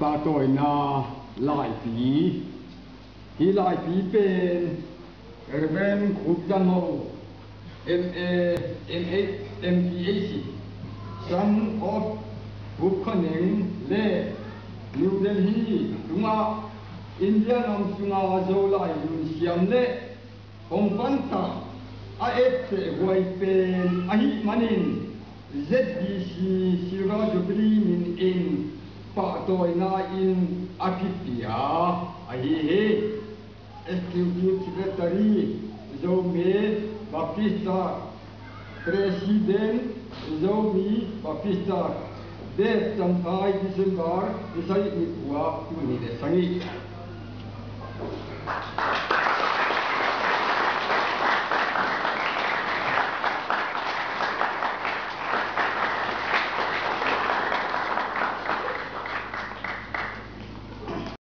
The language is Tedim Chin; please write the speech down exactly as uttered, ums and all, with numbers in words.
Pahtawina laipi. Hih laipi pen Reverend Khup Zang Ho, M A, M A, M P H, son of Khup Kha Neng le New Delhi tungah India nam sunga Zolai lunsiam le hong panta a etteh huai pen ahih manin Z B C Silver Jubilee min in pahtawina in a kipia ahi hi. Executive Secretary, Zomi Baptist Church, President, Zomi Baptist Church, date Champhai, December ni sagih, ni kua, tul nih le sagih.